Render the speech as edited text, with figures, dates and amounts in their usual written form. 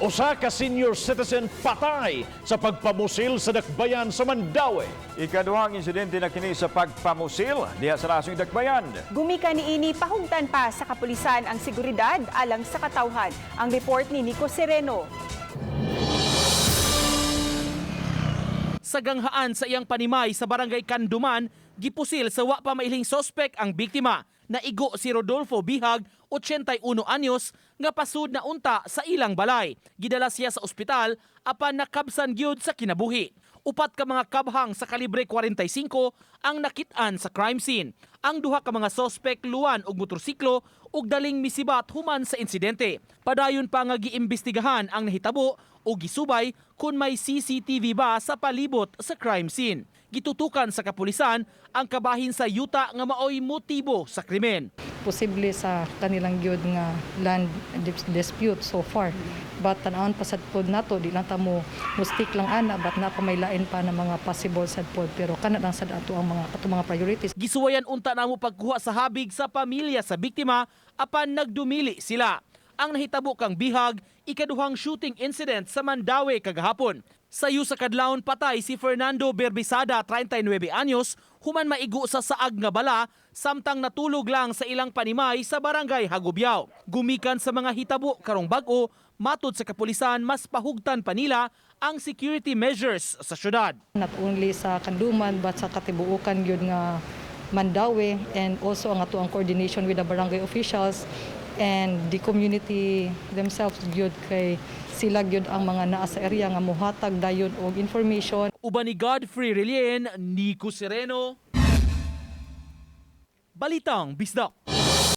Usa ka senior citizen patay sa pagpamusil sa dakbayan sa Mandaue. Ikaduhang insidente na kini sa pagpamusil diha sa nasong dakbayan. Gumikan niini, pahugtan pa sa kapulisan ang seguridad alang sa katawhan. Ang report ni Nico Sereno. Sa ganghaan sa iyang panimay sa Barangay Canduman, gipusil sa wa pa mailhing sospek ang biktima. Naigo si Rodolfo Bihag, 81 anyos, nga pasud na unta sa ilang balay. Gidala siya sa ospital apan nakabsan gyud sa kinabuhi. Upat ka mga kabhang sa kalibre 45 ang nakit-an sa crime scene. Ang duha ka mga sospek luwan og motorsiklo ug daling misibat human sa insidente. Padayon pa nga giimbestigahan ang nahitabo o gisubay kung may CCTV ba sa palibot sa crime scene. Gitutukan sa kapulisan ang kabahin sa yuta nga maoy motibo sa krimen. Posible sa kanilang gyud nga land dispute so far, but tan-awon pa sad pod nato. Di lang ta mo stick lang ana, but na pa may lain pa na mga possible sad pod, pero kana lang sad ato ang mga ato mga priorities. Gisuwayan unta namo pagkuha sa habig sa pamilya sa biktima apan nagdumili sila. Ang nahitabo kang Bihag, ikaduhang shooting incident sa Mandaue kagahapon. Sayo sa kadlawon patay si Fernando Berbisada, 39 anyos, human maigo sa saag nga bala samtang natulog lang sa ilang panimay sa Barangay Hagubiao. Gumikan sa mga hitabo karong bag-o, matud sa kapulisan, mas pahugtan pa nila ang security measures sa syudad. Not only sa Canduman but sa katibuokan gyud nga Mandaue, and also ang ato ang coordination with the barangay officials and the community themselves gyud, kay sila gyud ang mga naa sa area nga muhatag dayon og information. Uban ni Godfrey Relien, Nico Sereno. Balitang Bisdak.